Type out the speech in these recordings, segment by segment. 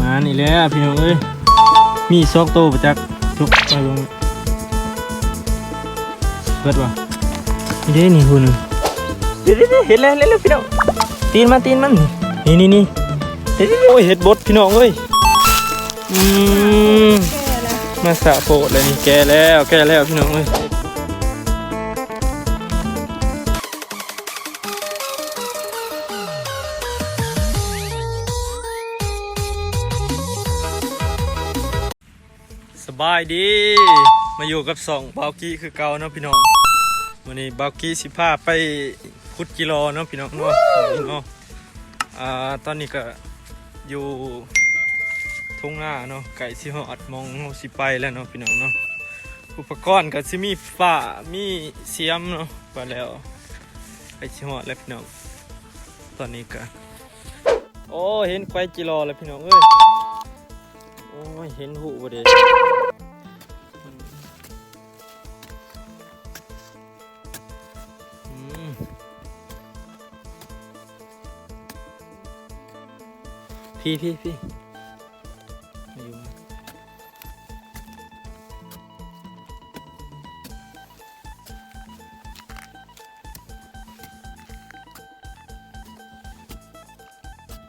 ອັນນີ້ແຫຼະພີ່ນ້ອງເອີຍ ມີສອງໂຕບໍ່ຈັກ ທຸກໄປເບິ່ງ ເບິດບໍ່? ນີ້ເດ້ ນີ້ຜູ້ໜຶ່ງ ເດ້ໆໆ ເຫັນແລ້ວ ເຫັນແລ້ວພີ່ນ້ອງ ຕີນມັນ ຕີນມັນ ນີ້ໆໆ ເດ້ໆໆ ໂອ້ຍ ເຫັດບົດພີ່ນ້ອງເອີຍ ອືມ ແກ່ແລ້ວ ມາສະໂພດແລ້ວນີ້ ແກ່ແລ້ວ ແກ່ແລ້ວພີ່ນ້ອງເອີຍ. ສະບາຍດີ ມາຢູ່ກັບຊ່ອງບ່າວກີ້ຄືເກົ່າເນາະພີ່ນ້ອງ ມື້ນີ້ບ່າວກີ້ຊິພາໄປຂຸດຈີ່ລໍເນາະພີ່ນ້ອງເນາະ ນີ້ເນາະ ອ່າ ຕອນນີ້ກະຢູ່ທົ່ງນາເນາະ ໃກ້ຊິຮອດໝ່ອງເຮົາຊິໄປແລ້ວເນາະພີ່ນ້ອງເນາະ ອຸປະກອນກະຊິມີຟ້າ ມີສຽມເນາະ ວ່າແລ້ວ ໃກ້ຊິຮອດແລ້ວພີ່ນ້ອງ ຕອນນີ້ກະ ໂອ້ ເຫັນໄຟຈີ່ລໍແລ້ວພີ່ນ້ອງເອີຍ ໂອ້ຍ ເຫັນຮູ້ບໍ່ເດ ອືມ ພີ້ໆໆ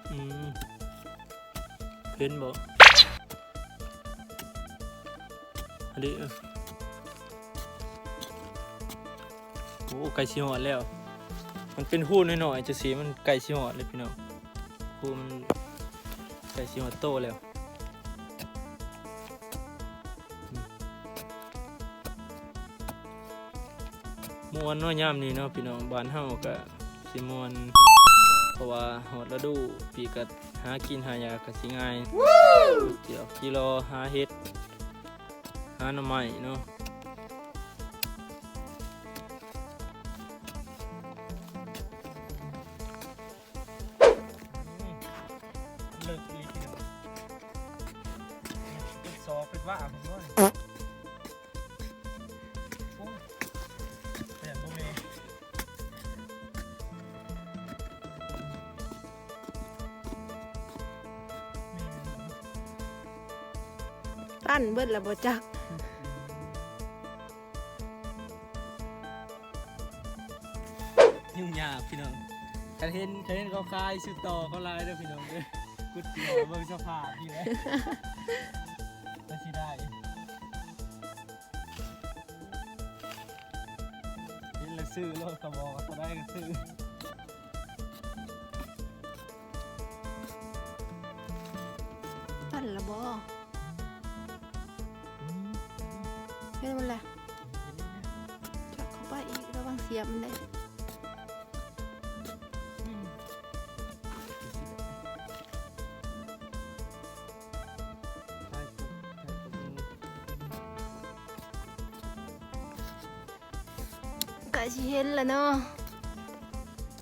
ອືມ ເຫັນບໍ່ ອັນນີ້ ເອີ ໂອ້ ໃກ້ຊິຮອດແລ້ວ ມັນເປັນຮູນ້ອຍໆ ຈັ່ງຊີ້ ມັນໃກ້ຊິຮອດແລ້ວພີ່ນ້ອງ ຮູມັນໃກ້ຊິຮອດໂຕແລ້ວ. ມ່ວນເນາະ ຍາມນີ້ເນາະພີ່ນ້ອງ ບ້ານເຮົາກະຊິມ່ວນ ເພາະວ່າຮອດລະດູປີກະຫາກິນຫາຢາກະຊິງ່າຍ ຈຽວ ຈີ່ລໍ ຫາເຫັດ ຫາໜໍ່ໄມ້ເນາະ. ເລິກອີ່ຫຼີພີ່ນ້ອງ ເປັນສອກເປັນວາພຸ້ນເວີ້ຍ ໂອ້ຍ ແມ່ນບໍ່ແມ່ ຕັນເບິດລະບໍ່ຈັກ. ຫຍຸ້ງຍາກພີ່ນ້ອງ ຄັນເຫັນ ຄັນເຫັນເຂົາຂາຍຊື້ຕໍ່ເຂົາຫຼາຍເດີພີ່ນ້ອງເດີ ຂຸດເບິ່ງສະພາບນີ້ແຫຼະ ກໍຊິໄດ້ ເຫັນແລ້ວຊື້ໂລດ ເຂົາບອກວ່າເທົ່າໃດກໍຊື້. ຕັນລະບໍ່? ອືມ ເຫັນມັນແຫຼະ ຈັບເຂົ້າໄປອີກ ລະວັງສຽບມັນເດ້. ໃກ້ຊິເຫັນແລ້ວເນາະ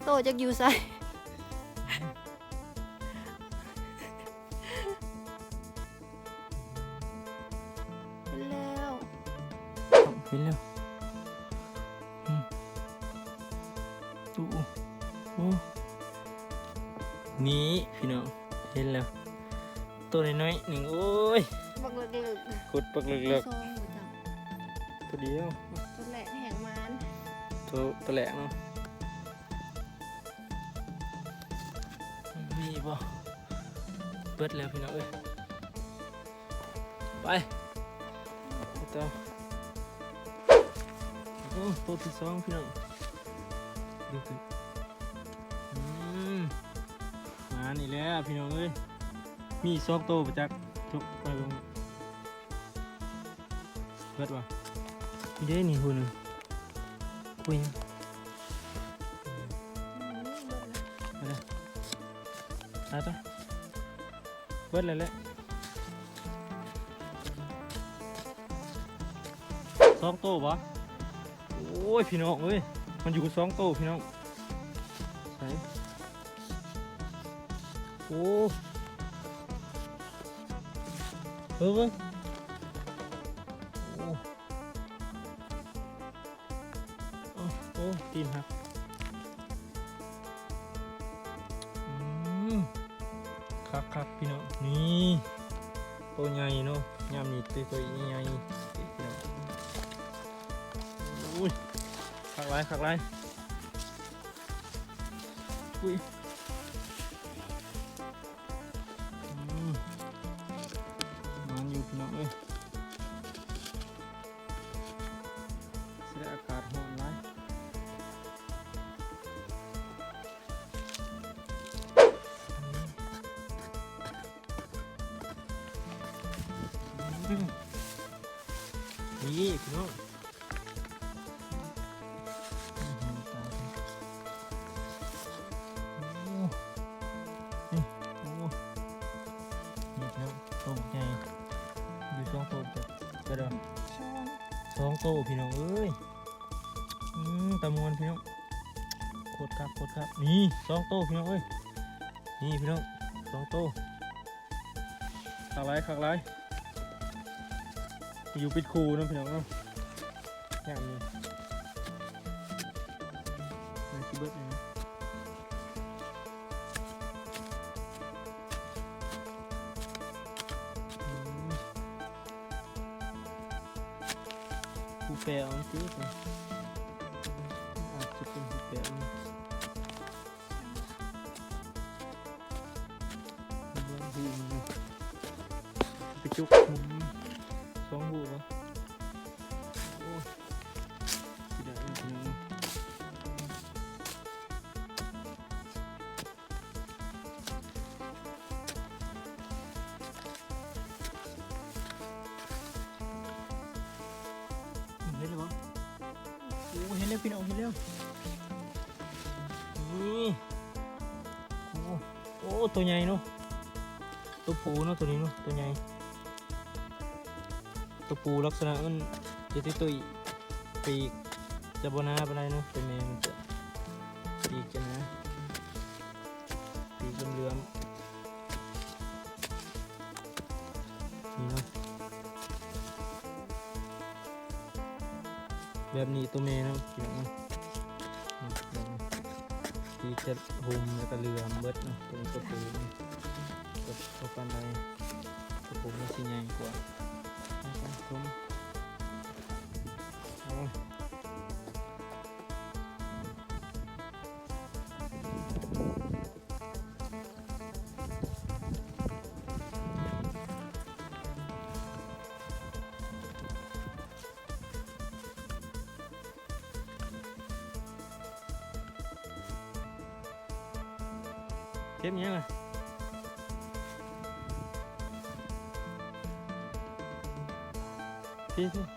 ໂຕຈັກຢູ່ໃສ? ເຫັນແລ້ວ ເຫັນແລ້ວ ອືມ ໂອ້ ໂອ້ ນີ້ພີ່ນ້ອງ ເຫັນແລ້ວ ໂຕນ້ອຍໆໜຶ່ງ ໂອ້ຍ ບັກເລິກໆ ຂຸດບັກເລິກໆ ສອງບໍ່ຈັກ ໂຕດຽວ ໂຕແລກແຮງໝານ ໂຕ ໂຕແລກເນາະ ມີບໍ່? ເບິດແລ້ວພີ່ນ້ອງເອີຍ ໄປ ໄປຕໍ່ ໂອ້ ໂຕທີສອງພີ່ນ້ອງ ອືມ ມານີ້ແຫຼະພີ່ນ້ອງເອີຍ ມີສອງໂຕບໍ່ຈັກ ທຸກໄປເບິ່ງ ເບິດບໍ່? ນີ້ເດ້ ນີ້ຜູ້ໜຶ່ງ ຄຸຍ ອືມ ເບິດແລ້ວ ໄປເດີ ໄປໄປ ເບິດແລ້ວແຫຼະ ສອງໂຕບໍ່? ໂອ້ຍ ພີ່ນ້ອງເອີຍ ມັນຢູ່ສອງໂຕພີ່ນ້ອງ ໃສ? ໂອ້ ເບິ່ງ ເບິ່ງ ໂອ້ ໂອ້ ຕີນຫັກ ອືມ ຄັກໆ ພີ່ນ້ອງ ນີ້ ໂຕໃຫຍ່ເນາະ ຍາມນີ້ເປັນໂຕໃຫຍ່. ໂອ້ຍ ຄັກຫຼາຍ ຄັກຫຼາຍ. ອຸ້ຍ ອືມ ມັນຢູ່ ພີ່ນ້ອງເອີຍ. ຊິໄດ້ອາກາດຮ້ອນຫຼາຍ. ນີ້ພີ່ນ້ອງ ໂອ້ ນີ້ ໂອ້ ນີ້ພີ່ນ້ອງ ໂຕໃຫຍ່ ຢູ່ສອງໂຕ ກະດອນ ສອງ ສອງໂຕ ພີ່ນ້ອງເອີຍ. ອືມ ຕາມ່ວນພີ່ນ້ອງ ໂຄດຄັກ ໂຄດຄັກ. ນີ້ ສອງໂຕ ພີ່ນ້ອງເອີຍ ນີ້ພີ່ນ້ອງ ສອງໂຕ. ຄັກຫຼາຍ ຄັກຫຼາຍ ຢູ່ເປັນຄູ່ເນາະ ພີ່ນ້ອງເນາະ. ຢ່າງນີ້ ໜ້າຊິເບິດແລ້ວເນາະ. ອືມ ຜູ້ແປເອົາຕິ ອາດຈະເປັນຜູ້ແປເອົາ. ໄປຈຸກ ສອງຮູບ. ໂອ້ຍ ຊິໄດ້ແລ້ວພີ່ນ້ອງ. ເຫັນແລ້ວບໍ່? ໂອ້ ເຫັນແລ້ວພີ່ນ້ອງ ເຫັນແລ້ວ. ນີ້ ໂອ້ ໂອ້ ໂຕໃຫຍ່ເນາະ ໂຕຜູ້ເນາະ ໂຕນີ້ເນາະ ໂຕໃຫຍ່. ໂຕຜູ້ລັກສະນະມັນຈະຕຸ້ຍໆ ປີກຈະບໍ່ໜາປານໃດເນາະ ໂຕແມ່ມັນຈະ ປີກຈະໜາ ປີກເຫຼືອມໆ ນີ້ເນາະ. ແບບນີ້ໂຕແມ່ເນາະ ພີ່ນ້ອງເນາະ. ອືມ ແບບນີ້ ທີ່ຈະຫຸ່ມແລ້ວກະເຫຼືອມເບິດເນາະ ໂຕນີ້ໂຕຜູ້ເນາະ ກະບໍ່ປານໃດ ໂຕຜູ້ມັນຊິໃຫຍ່ກວ່າ. ໂອ້ຍ ເກັບຫຍັງລະ? ພີ້ໆ.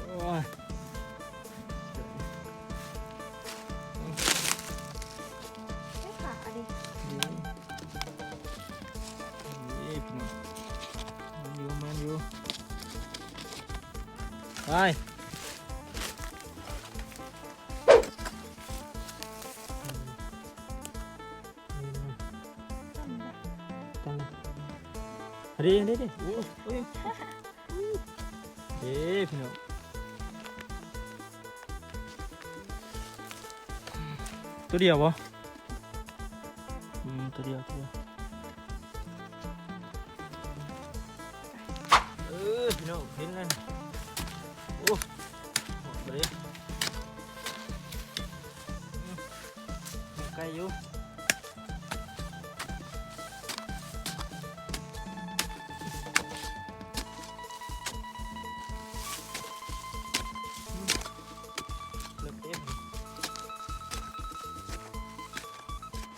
ໂອ້ຍ ໄດ້ປາອັນນີ້ ນີ້ພີ່ນ້ອງ ມັນຢູ່ ມັນຢູ່ ໄປ. ເດ້ ເດ້ ເດ້ ໂອ້ຍ ເດ້ ພີ່ນ້ອງ ຕົວດຽວບໍ່? ອືມ ຕົວດຽວ ຕົວດຽວ. ເອີ ພີ່ນ້ອງ ເຫັນແລ້ວ ໂອ້ ໄກຢູ່.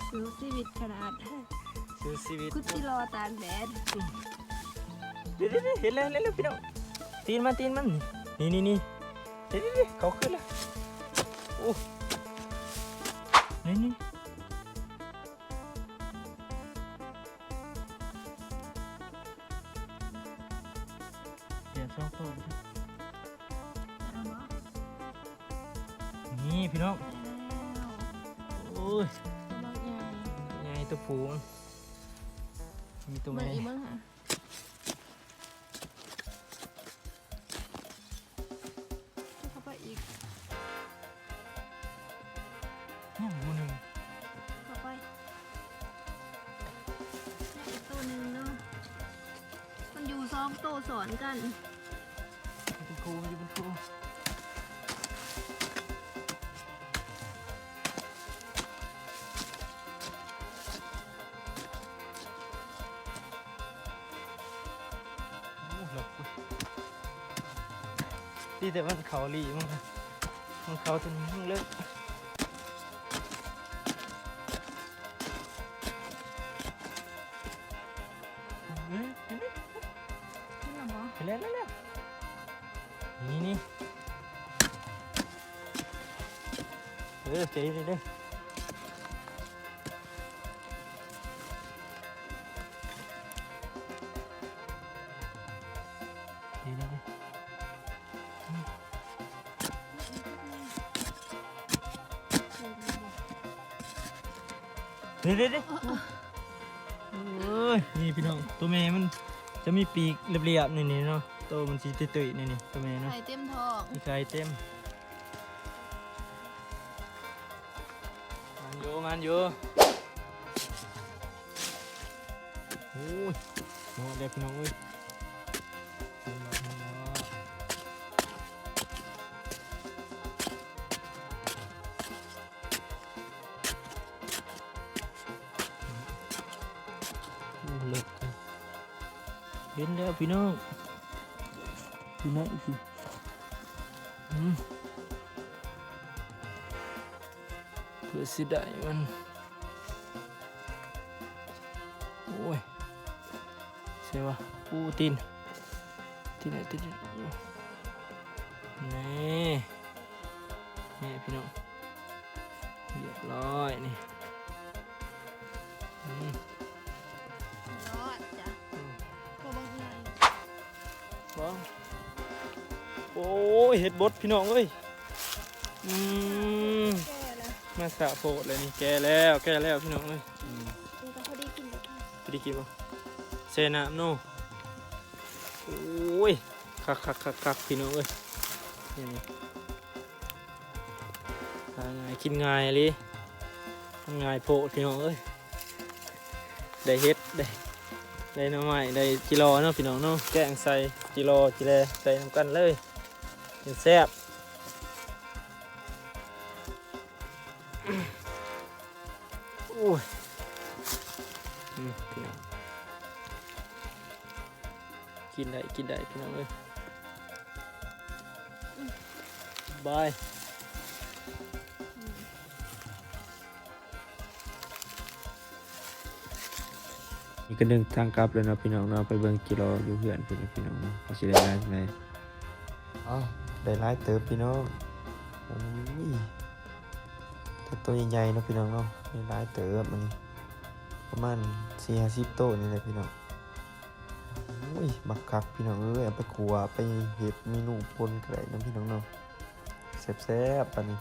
ສູ້ຊີວິດຂະໜາດ ສູ້ຊີວິດ ຄຸດຈິລໍຕາກແດດ. ເດ້ໆໆ ເຫັນແລ້ວ ເຫັນແລ້ວ ພີ່ນ້ອງ ຕີນມັນ ຕີນມັນ ນີ້ໆໆ ເດ້ໆໆ ເຂົາຂຶ້ນແລ້ວ ໂອ້ ນີ້ໆ. ແກະສອງໂຕ ເອົາບໍ່? ນີ້ພີ່ນ້ອງ ໄດ້ແລ້ວ ໂອ້ຍ ໂຕບັກໃຫຍ່ ໃຫຍ່ ໂຕຜູ້ ມີໂຕແມ່ ເບິ່ງອີກ ເບິ່ງຫາ ສອງໂຕຊ້ອນກັນ ເປັນຄູ່ ຢູ່ເປັນຄູ່. ໂອ້ ເລິກເວີຍ ດີແຕ່ມັນເຂົ້າຫຼີ້ ມັນ ມັນເຂົ້າຈົນເລິກ. ເອີ ເຫັນແລ້ວ ເຫັນແລ້ວບໍ່? ເຫັນແລ້ວ ເຫັນແລ້ວ ນີ້ ນີ້ ເອີ ໃຈເຢັນເດີ. ເດ້ ເດ້ ເດ້ ໂອ້ຍ ນີ້ພີ່ນ້ອງ ໂຕແມ່ມັນຈະມີປີກລຽບໆ ນີ້ໆ ເນາະ ໂຕມັນຊິຕຸ້ຍໆ ນີ້ໆ ໂຕແມ່ເນາະ ໄຂ່ເຕັມທ້ອງ ມີໄຂ່ເຕັມ. ມັນຢູ່ ມັນຢູ່ ໂອ້ຍ ຮອດແລ້ວພີ່ນ້ອງເອີຍ ເຫັນບໍ່ ເຫັນບໍ່ ໂອ້ ເລິກ ເຫັນແລ້ວພີ່ນ້ອງ ພີ່ນ້ອງ ອືມ ເພື່ອຊິໄດ້ມັນ ໂອ້ຍ ໃສ່ວະ ອູ້ ຕີນ ຕີນ ຕີນ ນີ້ ນີ້ພີ່ນ້ອງ ລຽບຮ້ອຍນີ້ ອືມ ຍອດຈ້ະ ອືມ ບໍ່ເບິ່ງເອື້ອຍ ບໍ່ ໂອ້ຍ ເຫັດບົດພີ່ນ້ອງເອີຍ ອືມ ແກ່ແລ້ວ ມາສະໂພດແລ້ວນີ້ ແກ່ແລ້ວ ແກ່ແລ້ວພີ່ນ້ອງເອີຍ ອືມ ມັນກໍພໍດີກິນແລ້ວ ພໍດີກິນບໍ່ ແຊ່ນ້ຳເນາະ ໂອ້ຍ ຄັກໆໆໆ ພີ່ນ້ອງເອີຍ ນີ້ ນີ້ ຫາງ່າຍກິນງ່າຍອີ່ຫຼີ ມັນງ່າຍໂພດພີ່ນ້ອງເອີຍ ໄດ້ເຫັດ ໄດ້ ໄດ້ໜໍ່ໄມ້ ໄດ້ຈິລໍເນາະພີ່ນ້ອງເນາະ ແກງໃສ່ຈິລໍຈິແລໃສ່ນຳກັນເລີຍ ກິນແຊບ ໂອ້ຍ ອືມ ພີ່ນ້ອງ ກິນໄດ້ ກິນໄດ້ພີ່ນ້ອງເອີຍ ບາຍ ນີ້ກໍເດີນທາງກັບແລ້ວເນາະພີ່ນ້ອງເນາະ ໄປເບິ່ງຈິລໍຢູ່ເຮືອນພຸ້ນພີ່ນ້ອງເນາະ ວ່າຊິໄດ້ຫຼາຍປານໃດ ອ້າວ ໄດ້ຫຼາຍເຕີບພີ່ນ້ອງ ໂອ້ຍ ແຕ່ໂຕໃຫຍ່ໆ ເນາະພີ່ນ້ອງເນາະ ໄດ້ຫຼາຍເຕີບມື້ນີ້ ປະມານສີ່ຫ້າສິບໂຕນີ້ແຫຼະພີ່ນ້ອງ. ໂອ້ຍ ບັກຄັກພີ່ນ້ອງເອີຍ ເອົາໄປຂົ້ວ ໄປເຮັດເມນູປົ່ນກໍໄດ້ເນາະພີ່ນ້ອງເນາະ ແຊບໆ ບາດນີ້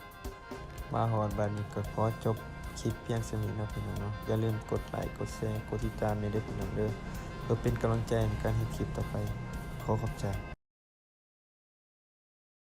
ມາຮອດບາດນີ້ກໍຂໍຈົບຄລິບພຽງສ່ຳນີ້ເນາະພີ່ນ້ອງເນາະ ຢ່າລືມກົດໄລ ກົດແຊ ກົດຕິດຕາມແດ່ເດີພີ່ນ້ອງເດີ ເພື່ອເປັນກຳລັງໃຈໃນການເຮັດຄລິບຕໍ່ໄປ ຂໍຂອບໃຈ.